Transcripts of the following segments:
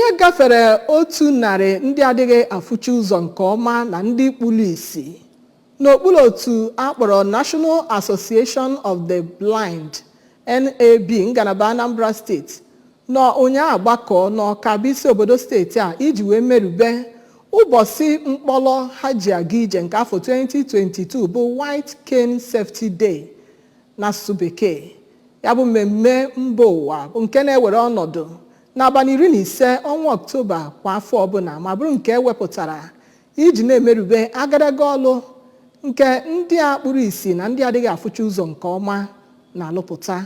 Ihe gafere 100 ndị adịghị afụchi ụzọ nke ọma na ndị kpuru ìsì n'okpuru otu akpọrọ National Association of the Blind, NAB, ngalaba Anambra Steeti nọ ụnyaahụ gbakọ n'Ọka bụ isi obodo steeti a iji wee merube ụbọchị mkpọrọ ha ji aga ije nke afọ 2022 bụ White Cane Safety Day n'asụsụ Bekee. Ya bụ mmemme mba ụwa bụ nke na-ewere ọnọdụ n'abalị 15 ọnwa Ọktoba kwa afọ ọbụla, ma bụrụ nke ewepụtara iji na-emerube agadaga ọlụ nke ndị a kpuru ìsì na ndị adịghị afụcha ụzọ nke ọma na-alụpụta.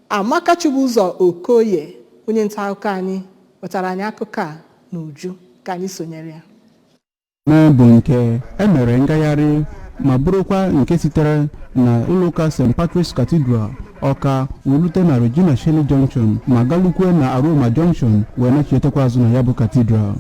Amaka Chibụzọ Okoye, onye nta akụkọ anyị, wetara anyị akụkọ a n'uju. Ka anyị sonyere ya. Mmemme bụ nke emere ngagharị ma bụrụkwa nke sitere na ụlọụka St. Patrick's Cathedral, Ọka, wulute na Regina Coeli Junction ma galukwe na Aroma Junction, wee nachietekwa azụ na ya bụ cathedral.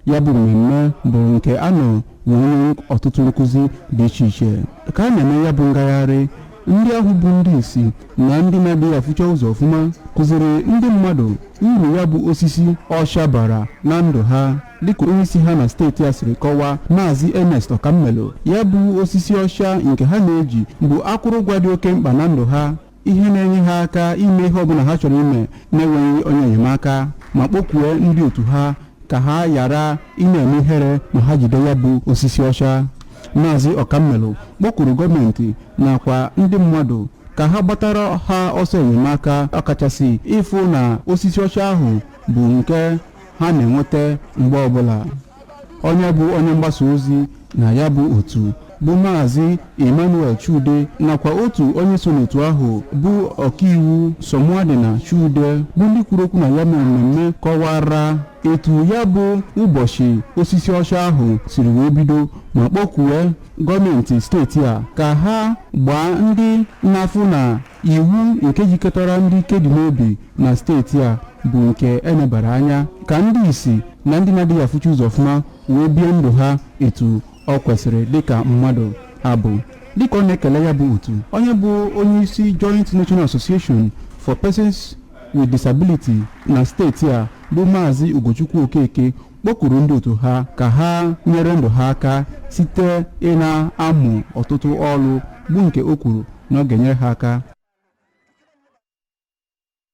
Ya bụ mmemme bụ nke a nọ wee nye ọtụtụ nkụzi dị iche iche. Ka a na-eme ya bụ ngagharị, ndị ahụ bụ ndị isi na ndị na-adịghị afụcha ụzọ ọfụma kụziri ndị mmadụ uru ya bụ osisi ọcha bara na ndụ ha. Dịka onye isi ha na steeti a siri kọwaa, Maazị Ernest Ọkammelo, ya bụ osisi ọcha nke ha na-eji bụ akụrụngwa dị oke mkpa na ndụ ha, ihe na-enye ha aka ime ihe ọbụla ha chọrọ ime na-enweghị onye enyemaka, ma kpọkwue ndị otu ha ka ha ghara ị na-eme ihere ma ha jide ya bụ osisi ọcha. Maazị Ọkammelo kpọkwuru gọọmenti nakwa ndị mmadụ ka ha gbatara ha ọsọ enyemaka, ọkachasị ịfụ na osisi ọcha ahụ bụ nke ha na-enweta mgbe ọbụla. Onye bụ onye mgbasa ozi na ya bụ otu bụ Maazị Emmanuel Chude nakwa otu onye so n'otu ahụ bụ ọkaiwu Somuadina Chude, bụ ndị kwuru okwu na ya mere mmemme, kọwara etu ya bụ ụbọchị osisi ọcha ahụ siri wee bido, ma kpọkwue gọọmenti steeti a ka ha gbaa ndị na-afụ na iwu nke jikọtara ndị ike dị n'obi na steeti a bụ nke enebara anya, ka ndị isi na ndị na-adịghị afụcha ụzọ ọfụma wee bie ndụ ha etu ọ kwesịrị dịka mmadụ ha bụ. Dịka ọ na-ekele ya bụ otu, onye bụ onye isi Joint National Association for Persons with Disability na steeti a bụ Maazị Ugochukwu Okeke kpọkuru ndị otu ha ka ha nyere ndụ ha aka site ị na-amụ ọtụtụ ọrụ, bụ nke o kwuru na ọ ga-enyere ha aka.